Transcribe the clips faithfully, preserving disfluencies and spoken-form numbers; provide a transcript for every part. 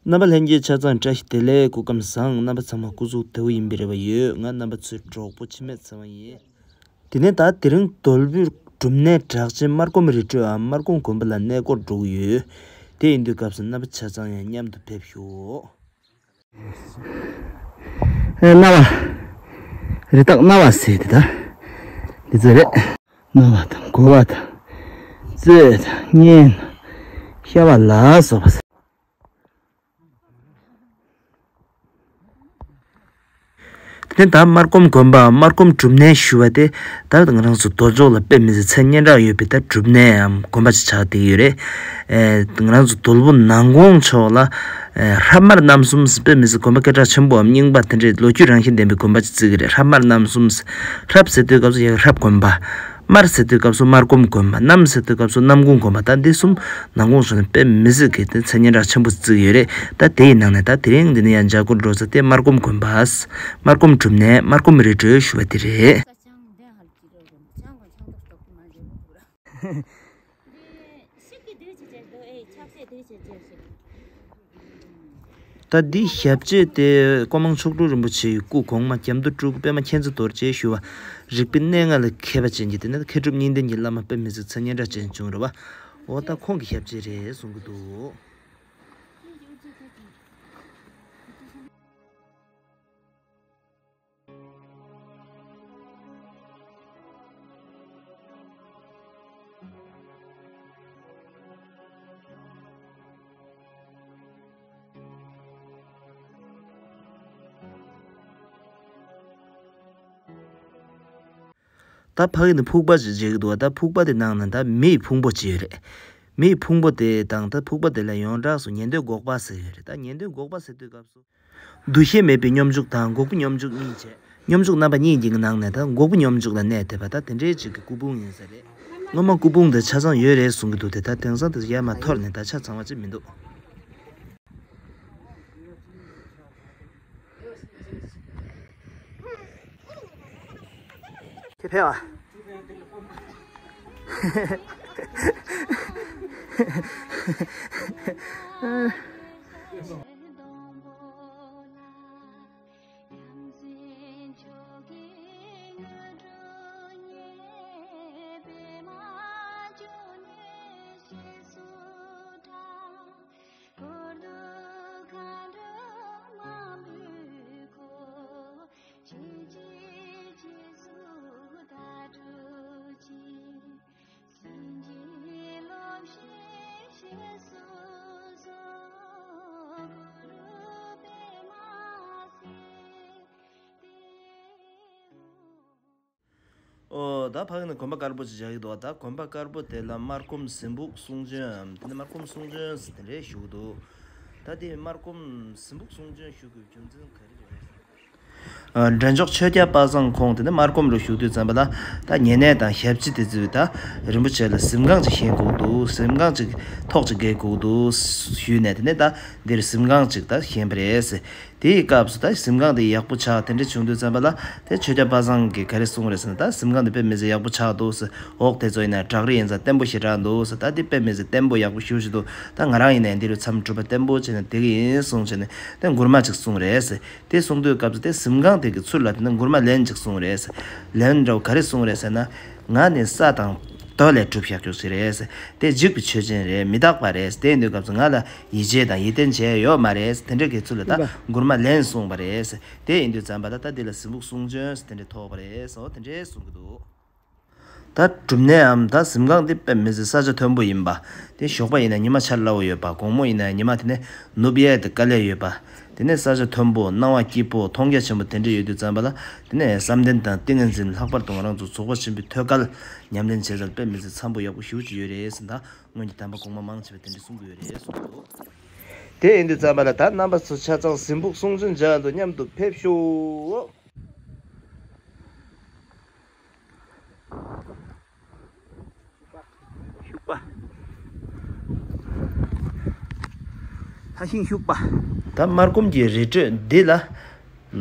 རྣམ་པ་ལྷན་རྒྱས་ཆ་ཚང་བཀྲ་ཤིས་བདེ་ལེགས། སྐུ་ཁམས་བཟང་། རྣམ་པ་ཚང་མ་སྐུ་གཟུགས་བདེ་པོ་ཡིན་པའི་རེ་བ་ཡོད། ང་རྣམ་པ་ཚོའི་གྲོགས་པོ་འཆི་མེད་ཚེ་དབང་ཡིན། དེ་ནས་ད་དེ་རིང་དོལ་པོའི་སྒྲུབ་གནས་གྲགས་ཅན་སྨར་ཁུམ་རི་ཁྲོད་འམ་སྨར་ཁུམ་དགོན་པ་ལ་གནས་སྐོར་འགྲོ་གི་ཡོད། དེ་ཡིན་དུས་སྐབས་སུ་རྣམ་པ་ཆ་ཚང་ཡང་མཉམ་དུ་ཕེབས་ཤོག། ཨེ་རྣ་བ། རི་དྭགས་རྣ་བ་ཟེར་དེ་ད། འདི་ཚོ་རེད། རྣ་བ་དང་མགོ་བ་དང་། རྩོད་དང་སྙན། ཤ་བ་ལ་སོགས་པ། དེ་ནས་ད་སྨར་ཁུམ་དགོན་པ་སྨར་ཁུམ་སྒྲུབ་གནས་ཞུ་བ་དེ། ད་ང་རང་ཚོ་དོལ་ཕྱོགས་ལ་དཔེ་མི་སྲིད་མཚན་སྙན་གྲགས་ཡོད་པའི་ད་སྒྲུབ་གནས་འམ་དགོན་པ་ཅིག་ཆགས་བསྡད་ཡོད་རེད། ཨེ་ང་རང་ཚོ་དོལ་པོ་ནང་ཁོངས་ཕྱོགས་ལ། ཨེ་རབ་སྨར་རྣམ་གསུམ་ཟེར་དཔེ་མི་སྲིད་དགོན་པ་སྐད་གྲགས་ཆེན་པོའམ་རྙིང་པ་དེ་འདྲའི་ལོ་རྒྱུས་རང་བཞིན་ལྡན་པའི་དགོན་པ་ཅིག་བརྩི་གི་རེད། རབ་སྨར་རྣམ་གསུམ་ཟེར། རབ་ཟེར་དུས་སྐབས་སུ་ཡ་གི་རབ་དགོན་པ། སྨར་ཟེར་དུས་སྐབས་སུ་སྨར་ཁུམ་དགོན་པ། རྣམ་ཟེར་དུས་སྐབས་སུ་རྣམ་ཀུན་དགོན་པ། ད་འདི་གསུམ་ནང་ཁོངས་ཕྱོགས་ནས་དཔེ་མི་སྲིད་ཀྱི་དེ་མཚན་སྙན་གྲགས་ཆེན་པོ་བརྩི་གི་ཡོད་རེད། ད་དེ་ཡི་ནང་ནས་ད་དེ་རིང་འདི་ནས་ཡང་མཇལ་སྐོར་འགྲོ་ས་དེ་སྨར་ཁུམ་དགོན་པ། སྨར་ཁུམ་སྒྲུབ་གནས་སྨར་ཁུམ་རི་ཁྲོད་ཞུ་བ་དེ་རེད། ད་འདི་ཞབས་རྗེས་དེ་ཀོ་མང་མཆོག་སྤྲུལ་རིན་པོ་ཆེའི་སྐུ་གོང་མ་རྒྱ་མདོ་སྤྲུལ་སྐུ་པད་མ་མཁྱེན་བརྩེ་རྡོ་རྗེ་ཞུ་བ། རིག་པའི་གནས་ལྔ་ལ་མཁས་པ་ཅན་གྱི་དེ་ནི་མཁས་གྲུབ་གཉིས་ལྡན་གྱི་བླ་མ་དཔེ་མི་སྲིད་མཚན་སྙན་གྲགས་ཅན་བྱུང་རེད་བ། འོ་ད་ཁོང་གི་ཞབས་རྗེས་རེད་གསུང་གི་འདུག། ད་ཕ་གི་ནས་ཕུག་པ་ཅིག་མཇལ་གི་འདུག་བ། ད་ཕུག་པ་དེ་ནང་ན་ད་མི་ཡི་ཕུང་པོ་ཅིག་ཡོད་རེད། མི་ཡི་ཕུང་པོ་དེ་དང་ད་ཕུག་པ་དེ་ལ་ཡོངས་གྲགས་སུ་ཉན་ཐོས་འགོག་པ་ཟེར་ཡོད་རེད། ད་ཉན་ཐོས་འགོག་པ་ཟེར་དུས་སྐབས་སུ། འདུ་ཤེས་མེད་པའི་སྙོམས་འཇུག་དང་འགོག་པའི་སྙོམས་འཇུག་གཉིས་བྱས། སྙོམས་འཇུག་རྣམ་པ་གཉིས་ཀྱི་ནང་ནས་ད་འགོག་པའི་སྙོམས་འཇུག་ལ་གནས་ཐེབས་པ་ད་དེ་འདྲའི་ཅིག་གི་སྐུ་ཕུང་ཡིན་ས་རེད། སྔོན་མ་སྐུ་ཕུང་དེ་ཆ་ཚང་ཡོད་རེད་གསུང་གི་འདུག་དེ་ད་དེང་སང་དེ་ཡར་མར་འཐོར་ནས་ད་ཆ་ཚང་བ་ཅིག་མི་འདུག། ཁྱེད་ཕེབས་ཨ། ཨོ་ད་ཕ་གི་ནས་དགོན་པ་དཀར་པོ་ཅིག་བཞག་གི་འདུག་ད་དགོན་པ་དཀར་པོ་དེ་ལ་སྨར་ཁུམ་གཟིམ་ཕུག་གསུང་བྱོན་འམ་དེ་ནས་སྨར་ཁུམ་གསུང་བྱོན་ཟེར་དེ་འདྲས་ཞུ་གི་འདུག་ད་དེ་སྨར་ཁུམ་གཟིམ་ཕུག་གསུང་བྱོན་ཞུ་དགོས་རྒྱུ་མཚན་ག་རེ་རེད། འབྲས་ལྗོངས་ཆོས་རྒྱལ་དཔལ་བཟང་ཁོང་དེ་ནས་སྨར་ཁུམ་རུ་བཞུགས་དུས་ཙམ་པ་ལ་ད་ཉེ་གནས་དང་ཞབས་ཕྱི་དེ་ཚོས་ད་རིན་པོ་ཆེ་ལ་གཟིམ་ཁང་ཅིག་བཞེངས་དགོས་འདུག་གཟིམ་ཁང་ཅིག་ཐོག་ཅིག་བརྒལ་དགོས་འདུག་ཞུས་ནས་དེ་ནས་ད་འདིར་གཟིམ་ཁང་ཅིག་ད་བཞེངས་པ་རེད། དེའི་སྐབས་སུ་ད་གཟིམ་ཁང་དེ་ཡག་པོ་ཆགས་དེ་འདྲ་བྱུང་དུས་ཙམ་པ་ལ་དེ་ཆོས་རྒྱལ་དཔལ་བཟང་གིས་ག་རེ་གསུངས་རེད་ཟེར་ན། ད་གཟིམ་ཁང་དེ་དཔེ་མི་སྲིད་ཡག་པོ་ཆགས་འདུག་ཟེར། འོག་དེ་ཚོ་ཡིན་ན་བྲག་རི་ཡིན་ཙང་བརྟན་པོ་ཞེ་དྲག་འདུག་ཟེར། ད་དེ་དཔེ་མི་སྲིད་བརྟན་པོ་ཡག་པོ་ཞེ་པོ་ཅིག་འདུག་ད་ང་རང་ཡིན་ན་འདི་རུ་མཚམས་སྒྲུབ་པ་བརྟན་པོ་བྱས་ནས་བསྡད་ཀྱི་ཡིན་གསུངས་བྱས་ནས་དེ་མགུར་མ་ཅིག་གསུངས་རེད་ཟེར། དེ་གསུངས་དུས་སྐབས་སུ་དེ་གཟིམ་ཁང་དེ་གི་ཚུར་ལ་དེ་ནས་མགུར་མ་ལན་ཅིག་གསུངས་རེད་ཟེར། ལན་འདྲ་བོ་ག་རེ་གསུངས་རེད་ཟེར་ན། ང་ནི་ས་དང་རྡོ་ལས་གྲུབ་བཞག་རྒྱུ་ཞིག་རེད། དེ་འཇིག་པའི་ཆོས་ཅན་རེད། མི་རྟག་པ་རེད། དེ་ཡིན་དུས་སྐབས་སུ་ང་ལ་ཡིད་ཆེས་དང་ཡིད་བརྟན་བྱས་ཡོད་མ་རེད། དེ་འདྲ་གི་ཚུལ་ལ་ད་མགུར་མ་ལན་གསུངས་པ་རེད། དེ་ཡིན་དུས་ཙམ་པ་ལ་ད་འདི་ལ་གཟིམ་ཕུག་གསུང་བྱོན་དེ་འདྲ་ཐོགས་པ་རེད། འོ་དེ་འདྲས་གསུང་གི་འདུག་ད་སྒྲུབ་གནས་འམ་ད་གཟིམ་ཁང་འདི་དཔེ་མི་སྲིད་ས་ཆ་མཐོན་པོ་ཡིན་པ། དེ་ཞོགས་པ་ཡིན་ན་ཉི་མ་འཆར་སླ་བོ་ཡོད་པ། དགོང་མོ་ཡིན་ན་ཉི་མ་དེ་ནས་ནུབ་ཡས་དེ་དཀའ་ལས་ཡོད་པ། དེ་ནས་ས་ཆ་མཐོན་པོ་སྣང་བ་སྐྱིད་པོ་མཐོང་རྒྱ་ཆེན་པོ་དེ་འདྲ་ཡོད་དུས་ཙམ་པ་ལ་དེ་ནས་བསམ་གཏན་དང་ཏིང་ངེ་འཛིན་ལྷག་པར་དུ་ང་རང་ཚོ་རྫོགས་པ་ཆེན་པོའི་ཐོད་རྒལ་ཉམས་ལེན་བྱེད་སར་དཔེ་མི་སྲིད་འཚམ་པོ་ཡག་པོ་ཞེ་པོ་ཅིག་ཡོད་རེད་ཟེར། ད་སྔོན་གྱི་དམ་པ་གོང་མ་མང་ཆེ་བས་དེ་འདྲ་གསུང་གི་ཡོད་རེད་གསུངས་འདུག་དེ་ཡིན་དུས་ཙམ་པ་ལ་ད་རྣམ་པ་ཚོ་ཆ་ཚང་གཟིམ་ཕུག་གསུང་བྱོན་མཇལ་དུ་མཉམ་དུ་ཕེབས་ཤོག་ཤུག་པ། ལྷ་ཤིང་ཤུག་པ། ད་སྨར་ཁུམ་གྱི་རི་ཁྲོད་འདི་ལ་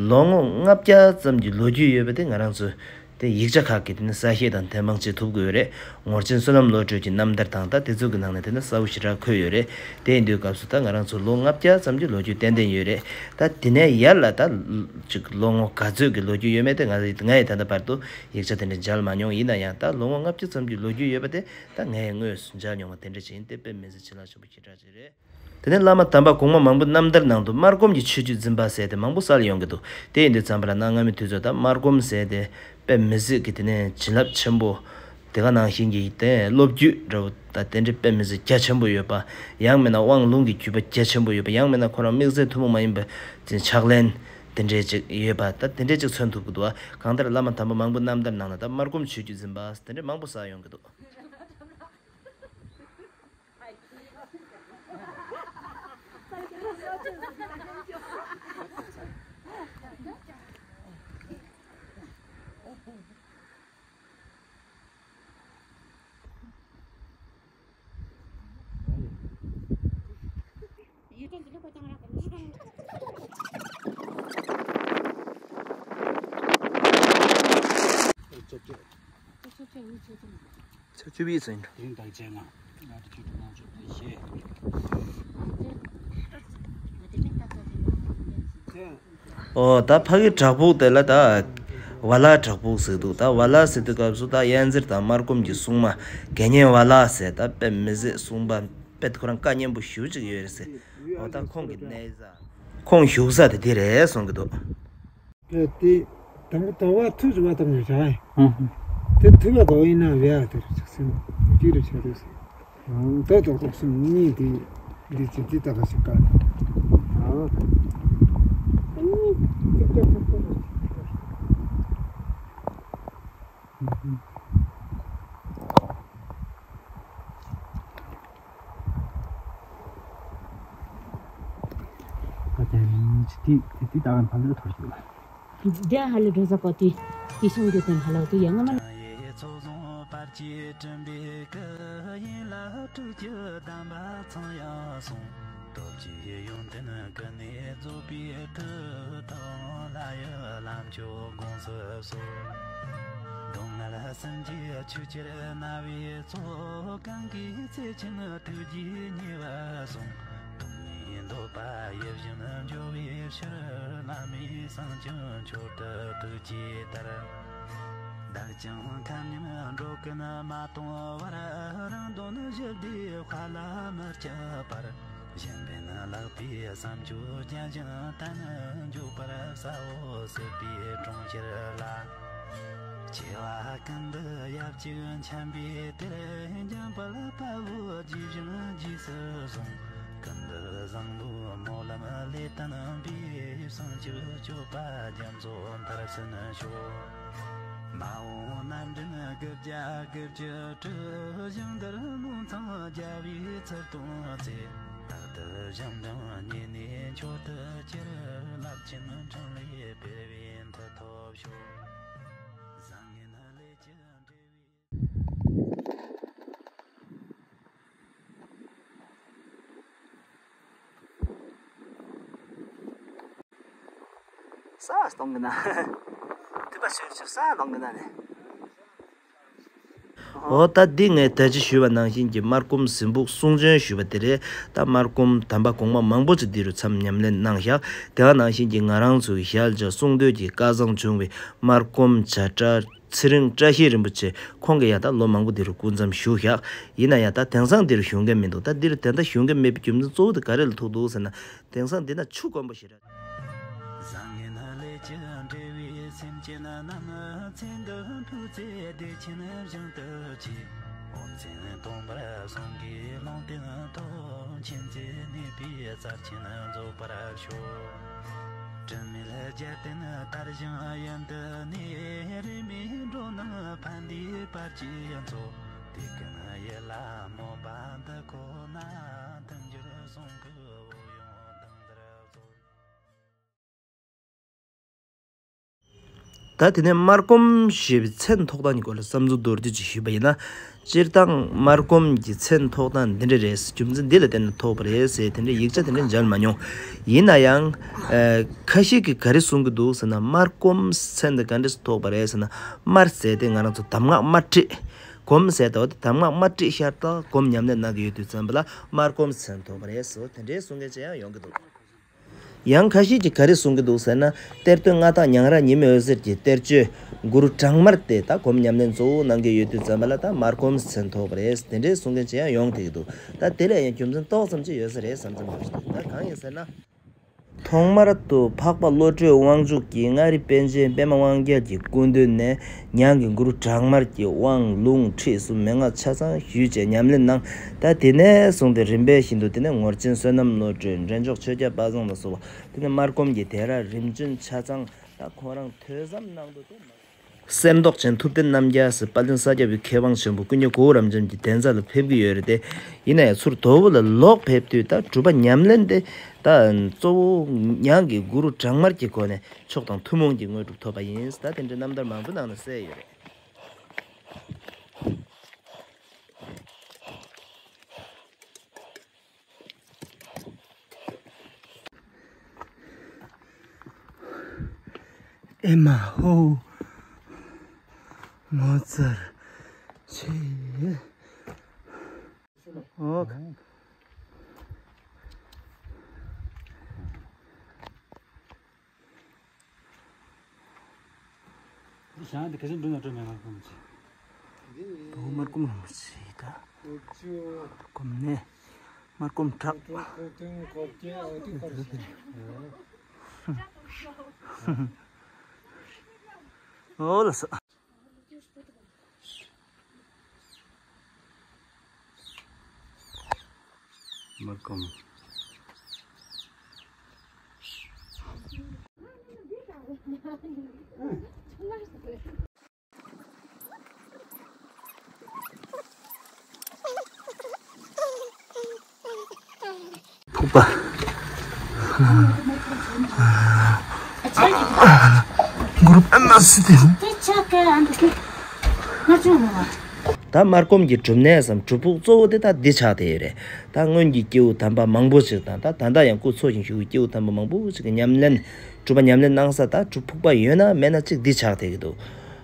ལོ་ངོ་ལྔ་བརྒྱ་ཙམ་གྱི་ལོ་རྒྱུས་ཡོད་པ་དེ་ང་རང་ཚོས་ དེ་ཡིག་ཆ་ཁག་གི་དེ་ནི་གསལ་བཤད་དང་བདེན་དཔང་བྱེད་ཐུབ་དགོས་རེད། ངོར་ཆེན་བསོད་ནམས་བློ་གྲོས་ཀྱི་རྣམ་ཐར་དང་ད་དེ་ཚོ་གི་ནང་ནས་དེ་ནི་གསལ་པོ་ཞེ་དྲག་འཁོད་ཡོད་རེད། དེ་ཡིན་དུས་སྐབས་སུ་ད་ང་རང་ཚོ་ལོ་ལྔ་བརྒྱ་ཙམ་གྱི་ལོ་རྒྱུས་ཏན་ཏན་ཡོད་རེད། ད་དེ་ནས་ཡར་ལ་ད་ཅིག་ལོ་ངོ་ག་ཚོད་ཀྱི་ལོ་རྒྱུས་ཡོད་མེད་དེ་ང་ང་ཡི་ད་ལྟ་བར་དུ་ཡིག་ཆ་དེ་འདྲ་མཇལ་མ་མྱོང་། ཡིན་ན་ཡང་ད་ལོ་ངོ་ལྔ་བརྒྱ་ཙམ་གྱི་ལོ་རྒྱུས་ཡོད་པ་དེ་ད་ངས་དངོས་སུ་མཇལ་མྱོང་བ་དེ་འདྲ་ཞིག་ཡིན་ཏེ་དཔེ་མི་སྲིད་བྱིན་རླབས་ཆེན་པོ་ཞེ་དྲག་ཅིག་རེད། དེ་ནས་བླ་མ་དམ་པ་གོང་མ་མང་པོའི་རྣམ་ཐར་ནང་དུ་སྨྲ་སྒོམ་གྱི་ཆོས་བརྒྱུད་འཛིན་པ་ཟེར་ཏེ་མང་པོ་གསལ་ཡོང་གི་འདུག་དེ་ཡིན་དུས་ཙམ་པ་ལ་གནའ་སྔ་མོའི་དུས་ཚོད་ད་སྨྲ་སྒོམ་ཟེར་ཏེ་དཔེ་མི་སྲིད་ཀྱི་དེ་ནས་བྱིན་རླབས་ཆེན་པོ། དེ་ག་ནང་བཞིན་གྱི་དེ་སློབ་བརྒྱུད་འདྲ་བོ་ད་དེ་འདྲའི་དཔེ་མི་སྲིད་རྒྱ་ཆེན་པོ་ཡོད་པ། ཡང་མིན་ན་དབང་ལུང་གི་བརྒྱུད་པ་རྒྱ་ཆེན་པོ་ཡོད་པ། ཡང་མིན་ན་ཁོ་རང་དམིགས་བརྩེ་ཐུན་མོང་མ་ཡིན་པའི་དེ་ཕྱག་ལེན་དེ་འདྲའི་ཅིག་ཡོད་པ། ད་དེ་འདྲའི་ཅིག་མཚོན་ཐུབ་ཀྱི་འདུག་གང་ལྟར་བླ་མ་དམ་པ་མང་པོའི་རྣམ་ཐར་ནང་ན་ད་སྨྲ་སྒོམ་ཆོས་བརྒྱུད་འཛིན་པ་དེ་འདྲའི་མང་པོ་གསལ་ཡོང་གི་འདུག་ཆབས་ཅིག་བྱས་ན། དེ་རིང་ད་བྱས་ན། ང་དེ་ཆུ་དྲི་ནང་ཆུ་དེ་བཞེས། ཨོ་ད་ཕ་གི་བྲག་ཕུག་དེ་ལ་ད་ཝ་ལ་བྲག་ཕུག་ཟེར་འདུག་ད་ཝ་ལ་ཟེར་དུས་སྐབས་སུ་ད་ཡན་ཟིར་དང་སྨར་ཁམས་ཀྱི་སྲུང་མ་དགེ་བསྙེན་ཝ་ལ་ཟེར་ད་དཔེ་མི་སྲིད་གསུང་པ་དཔེ་ཁོ་རང་བཀའ་སྙན་པོ་ཞེ་པོ་ཅིག་ཡོད་རེད་ཟེར། ཨོ་ད་ཁོང་གི་གནས་ས་ཁོང་བཞུགས་ས་དེ་དེ་རེད་གསུང་གི་འདུག་དེ་དང་པོ་དོ་བ་ཐུག་ཅིག་བ་དང་ནི་ར། དེ་ཐུག་ལ་དོ་ཡིན་ན་བེ་ཨ་དེ་རུ་ཆགས་སེམས་ཀྱི་རུ་ཆགས་དུས་སུ། དོ་དོ་ལོག་སེམས་གཉིས་དེ་འདི་ཅི་འདི་ལྟ་བ་ཞིག་དཀའ། ཁ་ཅན་ཅི་ཏི་ཏི་ཏི་ཏ་གན་ཕ་ལུ་ཐོར་ཞུ་ལ། དེ་ཧ་ལས་འགྲོ་ས་གོ་དེ་དེ་སོང་རྒྱུ་དེ་ཧ་ལོ་དེ་ཡང་ང་མ། ཚོགས་བཟང་བར་གྱི་སྤྲིན་པའི་སྐུ་ཡིན་ལ། སྤྲུལ་གྱི་གདམས་པ་ཚང་ཡང་གསུངས། སྟོབས་ཀྱི་ཡོན་ཏན་ཀུན་ནས་རྫོགས་པའི་མཐུ་དང་། ལྷ་ཡི་ལམ་མཆོག་དགོངས་སུ་གསོལ། སྡུག་བསྔལ་སེམས་ཀྱི་ཆུ་ཆེར་ན་བའི་ཚོགས། གང་གིས་བརྩེ་ཆེན་ཐུགས་རྗེས་མཉེས་པར་བཟུང་། སྡུག་བསྔལ་འདོད་པ་ཡིད་བཞིན་འཇོ་བའི་ཕྱིར། བླ་མའི་གསང་ཆེན་མཆོག་ཏུ་ཐུགས་བསྐྱེད་ལྟར། བདག་ཀྱང་ཁམས་ཉམས་འགྲོ་ཀུན་མ་སྟོངས་བར། རང་དོན་ཞི་བདེའི་དཔལ་ལ་མི་སྐྱིད་པར། གཞན་ཕན་བརླག་པའི་བསམ་སྤྱོད་བརྒྱ་བྱིན་གཏན་འཇོག་པར། ས་འོག་སྲིད་པའི་གྲོང་ཁྱེར་ལ། སྐྱེ་བ་ཀུན་ཏུ་ཡབ་གཅིག་འཆམ་པའི་དེར། འཇམ་དཔལ་དཔའ་བོས་རྗེས་བཞིན་རྗེས་སུ་བཟུང་། ཀུན་ཏུ་བཟང་པོའི་སྨོན་ལམ་ལས་བརྟན་པའི། བསང་ཆུ་སྤྱོད་པ་རྒྱ་མཚོ་མཐར་ཕྱིན་ཤོག་མ་འོངས་རྣམ་འདྲེན་དགུ་བརྒྱ་དགུ་བཅུ་དྲུག་ཞིང་འདིར་མང་ཚང་རྒྱལ་བའི་ཚུལ་སྟོན་ཚེ། རྟག་ཏུ་ཞིང་འབྲིང་ཉེ་གནས་མཆོག་ཏུ་གྱུར། རླབས་ཆེན་འཕྲིན་ལས་འཕེལ་བའི་མཐུ་ཐོབ་ཤོག་བཟང་ངན་ལས་ཀྱི་འབྲས་བུའི། ས་གཏོང་གི་ན། དུས་པ་ཆོས་ཆོས་ས་གཏོང་གི་ན་ནི། འོ་ད་འདི་ངས་ད་ཅི་ཞུས་པ་ནང་བཞིན་གྱི་སྨར་ཁམས་གཟིམ་ཕུག་གསུང་བྱོན་ཞུས་པ་དེ་རེད། ད་སྨར་ཁམས་དམ་པ་གོང་མ་མང་པོ་ཅིག་འདི་རུ་མཚམས་ཉམས་ལེན་གནང་ཤག་དེ་ག་ནང་བཞིན་གྱི་ང་རང་ཚོའི་ཞལ་ལྕགས་གསུང་འདོན་གྱི་བཀའ་བཟང་བྱུང་བའི་སྨར་ཁམས་བྱ་བྲལ། ཚེ་རིང་བཀྲ་ཤིས་རིན་པོ་ཆེ་ཁོང་གིས་ཡང་ད་ལོ་མང་པོ་འདི་རུ་སྐུ་མཚམས་བཞུགས་ཤག་ཡིན་ན་ཡང་ད་དེང་སང་འདི་རུ་བཞུགས་མཁན་མི་འདུག་ད་འདི་རུ་དེ་འདྲ་བཞུགས་མཁན་མེད་པའི་རྒྱུ་མཚན་གཙོ་བོ་དེ་ག་རེ་ལ་ཐུག་འདུག་ཟེར་ན། དེང་སང་འདི་ན་ཆུ་དཀོན་པོ་ཞིག་རེད། བཟང་ངན་ལས་ཀྱི་འབྲས་བུས་སེམས་ཅན་རྣམས། ཚེ་འདི་འཕོས་ཚེ་བདེ་ཆེན་ཞིང་དུ་སྐྱེ། དབང་ཆེན་སྟོང་པར་གསུང་གིས་ལུང་བསྟན་ཐོབ། མཁྱེན་བརྩེ་ནུས་པའི་རྩལ་ཆེན་རྫོགས་པར་ཤོག་དྲི་མེད་རྒྱལ་བསྟན་དར་ཞིང་ཡུན་དུ་གནས། རིས་མེད་འགྲོ་རྣམས་ཕན་བདེའི་བར་གྱི་མཚོ། དེ་ཀུན་ཡིད་ལ་སྨོན་པ་འདི་ཁོ་ན། མཐུན་འགྱུར་གསུང་གི་འོད་ཡོང་དུང་ལྟར་སོགས། ད་དེ་ནས་སྨར་སྒོམ་ཞེས་པའི་མཚན་ཐོགས་སྟངས་ཀྱི་སྐོར་ལ་བསམ་ཚུལ་མདོར་བསྡུས་ཅིག་ཞུས་པ་ཡིན་ན། སྤྱིར་བཏང་སྨར་སྒོམ་གྱི་མཚན་ཐོགས་སྟངས་འདི་འདྲ་རེད། རྒྱུ་མཚན་འདི་ལ་བརྟེན་ནས་ཐོགས་པ་རེད་ཟེར་དེ་འདྲའི་ཡིག་ཆ་དེ་འདྲ་མཇལ་མ་མྱོང་། ཡིན་ན་ཡང་། ཨ། ཁ་ཤས་ཀྱིས་ག་རེ་གསུང་གི་འདུག་ཟེར་ན། སྨར་སྒོམ་མཚན་དེ་ག་འདྲས་སུ་ཐོགས་པ་རེད་ཟེར་ན། སྨར་ཟེར་དེ་ང་རང་ཚོ་གདམས་ངག་སྨྲ་བརྗོད། སྒོམ་ཟེར་དེ་བ་དེ་གདམས་ངག་སྨྲ་བརྗོད་ཤར་དང་སྒོམ་ཉམས་ལེན་གནང་གི་ཡོད་དུས་ཙམ་པ་ལ་སྨར་སྒོམ་མཚན་ཐོགས་པ་རེད་ཟེར་དེ་འདྲའི་གསུང་མཁན་ཅིག་ཡང་ཡོང་གི་འདུག། ཡང་ཁ་ཤས་ཀྱིས་ག་རེ་གསུང་གི་འདུག་ཟེར་ན། གཏེར་སྟོན་མངའ་བདག་ཉང་རལ་ཉི་མའི་འོད་ཟེར་གྱི་གཏེར་ཆོས་གུ་རུ་བྲག་དམར་དེ་ད་སྒོམ་ཉམས་ལེན་གཙོ་བོ་གནང་གི་ཡོད་དུས་ཙམ་པ་ལ་ད་སྨར་སྒོམ་མཚན་ཐོགས་པ་རེད། དེ་འདྲའི་གསུང་མཁན་ཅིག་ཡང་ཡོང་བསྡད་ཀྱི་འདུག། ད་དེ་ལ་ཡང་རྒྱུ་མཚན་ཏོག་ཙམ་ཅིག་ཡོད་ས་རེད་བསམ་ཚུལ་མ་ཞིག་འདུག། ད་གང་ཡིན་ཟེར་ན། ཐོག་མར་དུ་འཕགས་པ་བློ་གྲོས་དབང་ཕྱུག་གིས་མངའ་རིས་པཎ་ཆེན་པདྨ་དབང་རྒྱལ་གྱི་སྐུ་མདུན་ནས་ཉང་གི་གུ་རུ་བྲག་དམར་གྱི་དབང་ལུང་ཁྲིད་གསུམ་མན་ངག་ཆ་ཚང་ཞུས་བྱས་ཉམས་ལེན་གནང་། ད་དེ་ནས་བཟུང་སྟེ་རིམ་པས་བཞིན་དུ་དེ་ནས་ངོར་ཆེན་བསོད་ནམས་བློ་གྲོས། འདྲེན་མཆོག་ཆོས་རྒྱལ་དཔལ་བཟང་ལ་སོགས་པ་དེ་ནས་སྨར་སྒོམ་གྱི་དེ་ར་རིམ་བྱོན་ཆ་ཚང་ད་ཁོང་རང་ཐོས་བསམ་གནང་དུས་དེ་མ། གསེར་མདོག་ཅན་ཐུབ་བསྟན་རྣམ་རྒྱལ་ཟེར་དཔལ་ལྡན་ས་སྐྱ་པའི་མཁས་དབང་ཆེན་པོ་ཀུན་མཁྱེན་གོ་བོ་རབ་འབྱམས་ཀྱི་གདན་ས་ལ་ཕེབས་ཀྱི་ཡོད་རེད་དེ། ཡིན་ན་ཡང་ཚུར་དོལ་པོ་ལ་ལོག་ཕེབས་དུས་ད་སྒྲུབ་པ་ཉམས་ལེན་དེ་ད་གཙོ་བོ་ཉང་གི་གུ་རུ་བྲག་དམར་གྱི་སྒོ་ནས་མཆོག་དང་ཐུན་མོང་གི་དངོས་གྲུབ་ཐོབ་པ་ཡིན། ད་དེ་འདྲའི་རྣམ་ཐར་མང་པོ་ནང་ན་གསལ་ཡོད་རེད། ཨེ་མ་ཧོ། ངོ་མཚར་ཆེ། ཨོ། འདི་ཞང་འདི་ག་ཚོད་འདུག་ན་སྤྲོད་མེད་མ་ཁོམ་ཆེ། འདི་ནི་བོ་མར་ཀུམ་རིན་པོ་ཆེ་ཡི་ད། དགུ་བཅུ། ཀུམ་ནས། མར་ཀུམ་བྲག། དགུ་བཅུ་གོ་བདུན་གོ་བརྒྱད་ཨ་ཏི་ཀར་ཆེ། ཨོ་ལ་ས། མར་ཀུམ། ཕུག་པ། གུ་རུ་པདྨ་སིདྡྷི། ད་སྨར་སྒོམ་གྱི་སྒྲུབ་གནས་སམ་སྒྲུབ་ཕུག་གཙོ་བོ་དེ་ད་འདི་ཆགས་བསྡད་ཡོད་རེད། ད་སྔོན་གྱི་སྐྱེས་བུ་དམ་པ་མང་པོ་ཞིག་དང་ད་ད་ལྟ་ཡང་སྐུ་འཚོ་ཞིང་བཞུགས་པའི་སྐྱེས་བུ་དམ་པ་མང་པོ་ཞིག་གི་ཉམས་ལེན་སྒྲུབ་པ་ཉམས་ལེན་གནང་ས་ད་སྒྲུབ་ཕུག་པ་ཡོད་ན་མེད་ན་གཅིག་འདི་ཆགས་བསྡད་ཀྱི་འདུག།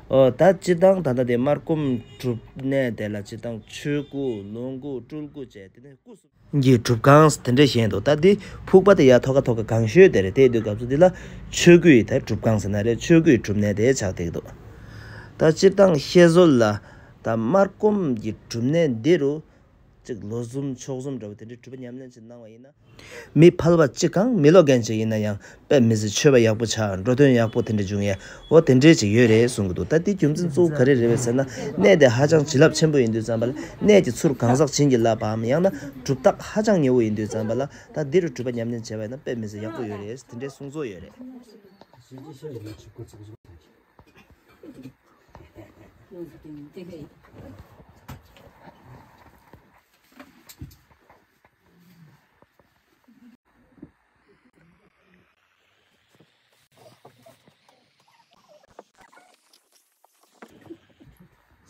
ཨོ་ད་སྤྱིར་བཏང་ད་ལྟ་དེ་སྨར་སྒོམ་སྒྲུབ་གནས་དེ་ལ་སྤྱིར་བཏང་ཆོས་སྐུ་ལོངས་སྐུ་སྤྲུལ་སྐུ་བཅས་དེ་ནས་སྐུ་གསུམ་གྱི་སྒྲུབ་ཁང་དེ་འདྲ་བཞེངས་འདུག། ད་འདི་ཕུག་པ་དེ་ཡ་ཐོག་ཁ་ཐོག་ཁ་གང་ཤོས་དེ་རེད། དེ་དུས་སྐབས་སུ་འདི་ལ་ཆོས་སྐུའི་ད་སྒྲུབ་ཁང་ཟེར་ན་རེད། ཆོས་སྐུའི་སྒྲུབ་གནས་དེ་ཆགས་བསྡད་ཀྱི་འདུག། ད་སྤྱིར་བཏང་བཤད་སྲོལ་ལ་ད་སྨར་སྒོམ་གྱི་སྒྲུབ་གནས་འདི་རུ་གཅིག་ལོ་གསུམ་ཕྱོགས་གསུམ་འདྲ་བོ་དེ་འདྲའི་སྒྲུབ་པ་ཉམས་ལེན་ཅིག་གནང་བ་ཡིན་ན། མི་ཕལ་པ་གཅིག་གང་མི་ལོ་རྒན་ཅིག་ཡིན་ན་ཡང་དཔེ་མི་སྲིད་ཆོས་པ་ཡག་པོ་ཆགས། འགྲོ་དོན་ཡག་པོ་དེ་འདྲ་འབྱུང་ཡས་འོ་དེ་འདྲས་ཅིག་ཡོད་རེད་གསུང་གི་འདུག། ད་དེ་རྒྱུ་མཚན་གཙོ་བོ་ག་རེ་རེད་པས་ཟེར་ན། གནས་དེ་ཧ་ཅང་བྱིན་རླབས་ཆེན་པོ་ཡིན་དུས་ཙམ་པ་ལ་གནས་དེ་ཚུར་གང་ཟག་བྱིན་གྱིས་བརླབས་པའམ་ཡང་ན་གྲུབ་རྟགས་ཧ་ཅང་ཉེ་བོ་ཡིན་དུས་ཙམ་པ་ལ་ད་འདི་རུ་སྒྲུབ་པ་ཉམས་ལེན་བྱས་པ་ཡིན་ན་དཔེ་མི་སྲིད་ཡག་པོ་ཡོད་རེད། དེ་འདྲའི་གསུང་ཚོགས་ཡོད་རེད།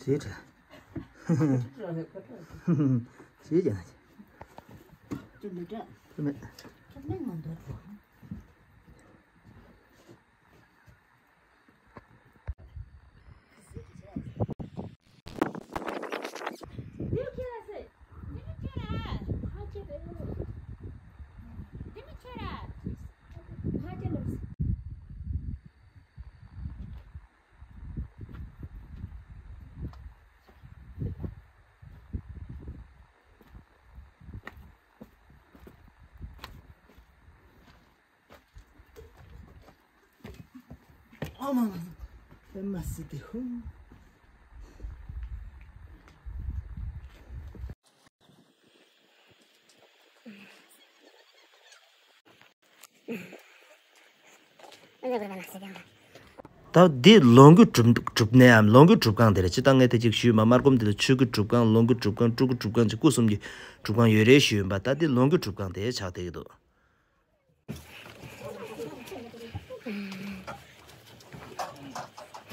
ཟེར། ཟེར་ཀྱང་། ཅི་མི་དྲན། ཅི་མེད། ཅི་མེད་མ་འདོད་པོ། ཨ་མ་མ། པདྨ་སིདྡྷི་ཧཱུྃ། ད་འདི་ལོངས་སྐུའི་སྒྲུབ་སྒྲུབ་གནས་འམ་ལོངས་སྐུའི་སྒྲུབ་ཁང་དེ་རེད། སྤྱིར་བཏང་ངས་དེ་གཅིག་ཞུས་མ། སྨར་སྒོམ་འདི་ལ་ཆོས་སྐུའི་སྒྲུབ་ཁང་། ལོངས་སྐུའི་སྒྲུབ་ཁང་། སྤྲུལ་སྐུའི་སྒྲུབ་ཁང་བཅས་སྐུ་གསུམ་གྱི་སྒྲུབ་ཁང་ཡོད་རེད་ཞུས་ཡིན་པ། ད་འདི་ལོངས་སྐུའི་སྒྲུབ་ཁང་དེ་ཆགས་བསྡད་ཀྱི་འདུག། ད་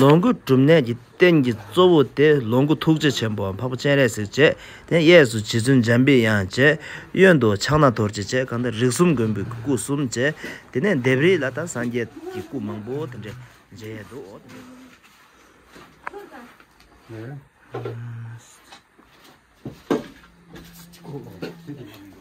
ལོངས་སྐུ་སྒྲུབ་གནས་ཀྱི་རྟེན་གྱི་གཙོ་བོ་དེ་ལོངས་སྐུ་ཐུགས་རྗེ་ཆེན་པོའམ་འཕགས་པ་སྤྱན་རས་གཟིགས་བྱས། དེ་གཡས་སུ་རྗེ་བཙུན་འཇམ་པའི་དབྱངས་བྱས། གཡོན་དུ་ཕྱག་ན་རྡོ་རྗེ་བྱས། གང་ལྟར་རིགས་གསུམ་མགོན་པོའི་སྐུ་གསུམ་བྱས། དེ་ནས་ལྡེབས་རིས་ལ་ད་སངས་རྒྱས་ཀྱི་སྐུ་མང་པོ་དེ་འདྲ་མཇལ་ཡས་འདུག་འོ་དེ་འདྲ།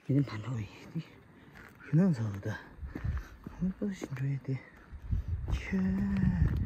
ཡིན་ན་འགྲོ་ཡི་ཡིན་ན་ཚོ་ད་ཧོན་པོ་ཞིག་འགྲོ་ཡི་དེ་ཁྱོད།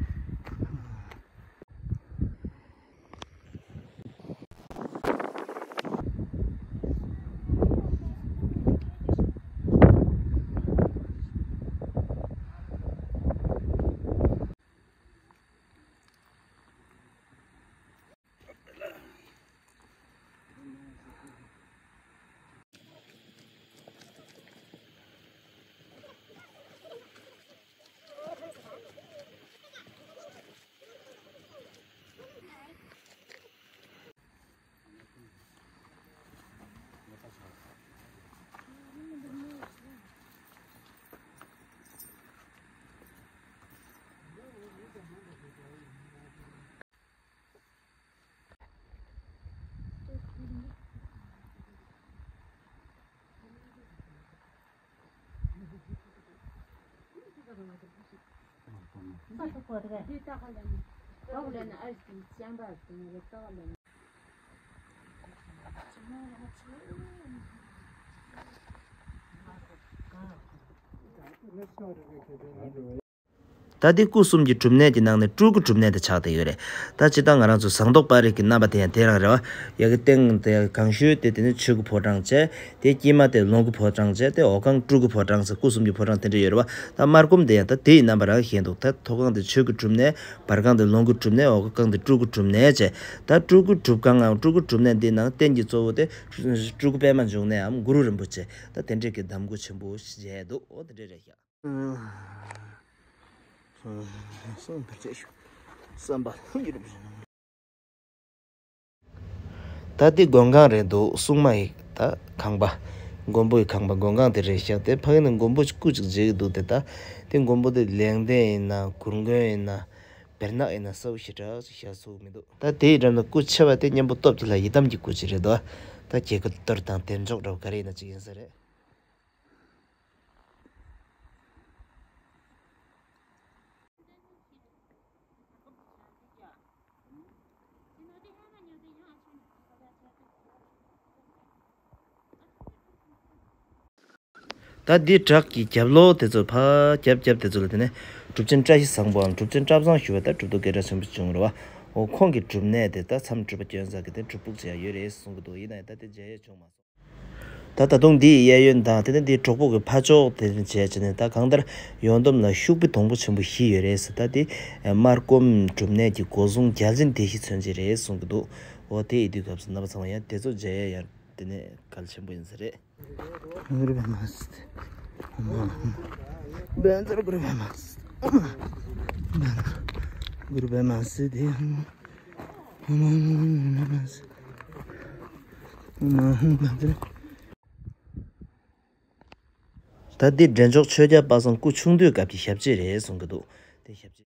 ད་དེ་སྐུ་གསུམ་གྱི་སྒྲུབ་གནས་ཀྱི་ནང་ནས་སྤྲུལ་སྐུ་སྒྲུབ་གནས་དེ་ཆགས་བསྡད་ཡོད་རེད། ད་སྤྱིར་བཏང་ང་རང་ཚོ་ཟངས་མདོག་དཔལ་རི་གི་རྣམ་པ་དེ་ཡང་དེ་རང་རེད་བ། ཡ་གི་སྟེང་དེ་གང་ཤོས་དེ་དེ་ནི་ཆོས་ཀྱི་ཕོ་བྲང་བྱས། དེ་དཀྱིལ་མ་དེ་ལོངས་སྐུ་ཕོ་བྲང་བྱས། དེ་འོག་ཁང་སྤྲུལ་སྐུ་ཕོ་བྲང་ཟེར་སྐུ་གསུམ་གྱི་ཕོ་བྲང་དེ་འདྲ་ཡོད་རེད་བ། ད་སྨར་ཁམས་དེ་ཡང་ད་དེ་ཡི་རྣམ་པ་རང་ཤེས་འདུག་ད་ཐོག་ཁང་དེ་ཆོས་ཀྱི་སྒྲུབ་གནས། བར་ཁང་དེ་ལོངས་སྐུ་སྒྲུབ་གནས། འོག་ཁང་དེ་སྤྲུལ་སྐུ་སྒྲུབ་གནས་བྱས། ད་སྤྲུལ་སྐུ་སྒྲུབ་ཁང་ངམ་སྤྲུལ་སྐུ་སྒྲུབ་གནས་འདི་ནང་རྟེན་གྱི་གཙོ་བོ་དེ་སྤྲུལ་སྐུ་པད་མ་འབྱུང་གནས་འམ་གུ་རུ་རིན་པོ་ཆེ། ད་དེ་འདྲས་ཀྱི་གདམས་སྐུ་ཆེན་པོ་ཞིག་མཇལ་འདུག་འོ་དེ་འདྲས་རེད་ཤག་བསམ་པ་ལྷུན་གྱིས་གྲུབ། ད་འདི་མགོན་ཁང་རེད་འདུག་སྲུང་མ་ཡི་ད་ཁང་པ། མགོན་པོ་ཡི་ཁང་པ་མགོན་ཁང་དེ་རེད་ཤག་དེ་ཕ་གི་ནས་མགོན་པོ་སྐུ་གཅིག་མཇལ་གྱི་འདུག་དེ་ད་དེ་མགོན་པོ་དེ་ལེགས་ལྡན་ཡིན་ན་གུར་མགོན་ཡིན་ན་བེར་ནག་ཡིན་ན་གསལ་པོ་ཞེ་དྲག་ཅིག་ཤར་ཚུགས་མི་འདུག་ད་དེའི་འགྲམ་ན་སྐུ་ཆེ་བ་དེ་གཉན་པོ་སྟོབས་ཀྱི་ལྷ་ཡི་དམ་གྱི་སྐུ་ཅིག་རེད་འདུག་ད་རྒྱལ་ཁབ་གཏོར་དང་བདེ་མཆོག་འདྲ་བོ་ག་རེ་ཡིན་ན་ཅིག་ཡིན་ས་རེད། ད་འདི་བྲག་གི་རྒྱབ་ལོགས་དེ་ཚོ་ཕར་རྒྱབ་རྒྱབ་དེ་ཚོ་ལ་དེ་ནས་གྲུབ་ཆེན་བཀྲ་ཤིས་བཟང་པོའམ་གྲུབ་ཆེན་བཀྲ་བཟང་ཞུ་བ་དང་གྲུབ་ཐོབ་སྐལ་བཀྲ་ཆེན་པོ་བྱུང་རེད་བ། འོ་ཁོང་གི་སྒྲུབ་གནས་དེ་ད་མཚམས་སྒྲུབ་པ་སྐྱོན་ས་གི་དེ་སྒྲུབ་ཕུག་ཅིག་ཡང་ཡོད་རེད་གསུང་གི་འདུག་ཡིན་ན་ཡང་ད་དེ་མཇལ་ཡས་བྱུང་མ་སོང་། ད་ད་དུང་འདི་ཡི་གཡས་གཡོན་དང་དེ་ནས་འདིའི་གྲོག་པོ་གི་ཕ་ཕྱོགས་དེ་བྱས་བྱས་ནས་ད་གང་ལྟར་ཡོངས་བསྡོམས་ལ་ཤུག་པའི་སྡོང་པོ་ཆེན་པོ་བཞི་ཡོད་རེད་ཟེར། ད་དེ་སྨར་ཁམས་སྒྲུབ་གནས་ཀྱི་སྒོ་སྲུང་རྒྱལ་ཆེན་སྡེ་བཞི་མཚོན་བྱེད་རེད་གསུང་གི་འདུག་འོ་དེ་ཡིན་དུས་སྐབས་སུ་རྣམ་པ་ཚང་མ་ཡང་དེ་ཚོ་མཇལ་ཡས་ཡང་དེ་ནས་གལ་ཆེན་པོ་ཡིན་ས་རེད། གུ་རུ་པདྨ་སིདྡྷི། བཛྲ་གུ་རུ་པདྨ་སིདྡྷི། གུ་རུ་པདྨ་སིདྡྷི། ད་འདི་འདྲེན་མཆོག་ཆོས་རྒྱལ་དཔག་བསམ་སྐུ་ཆུང་དུས་སྐབས་ཀྱི་ཞབས་རྗེས་རེད་གསུང་གི་འདུག་དེ་ཞབས་རྗེས།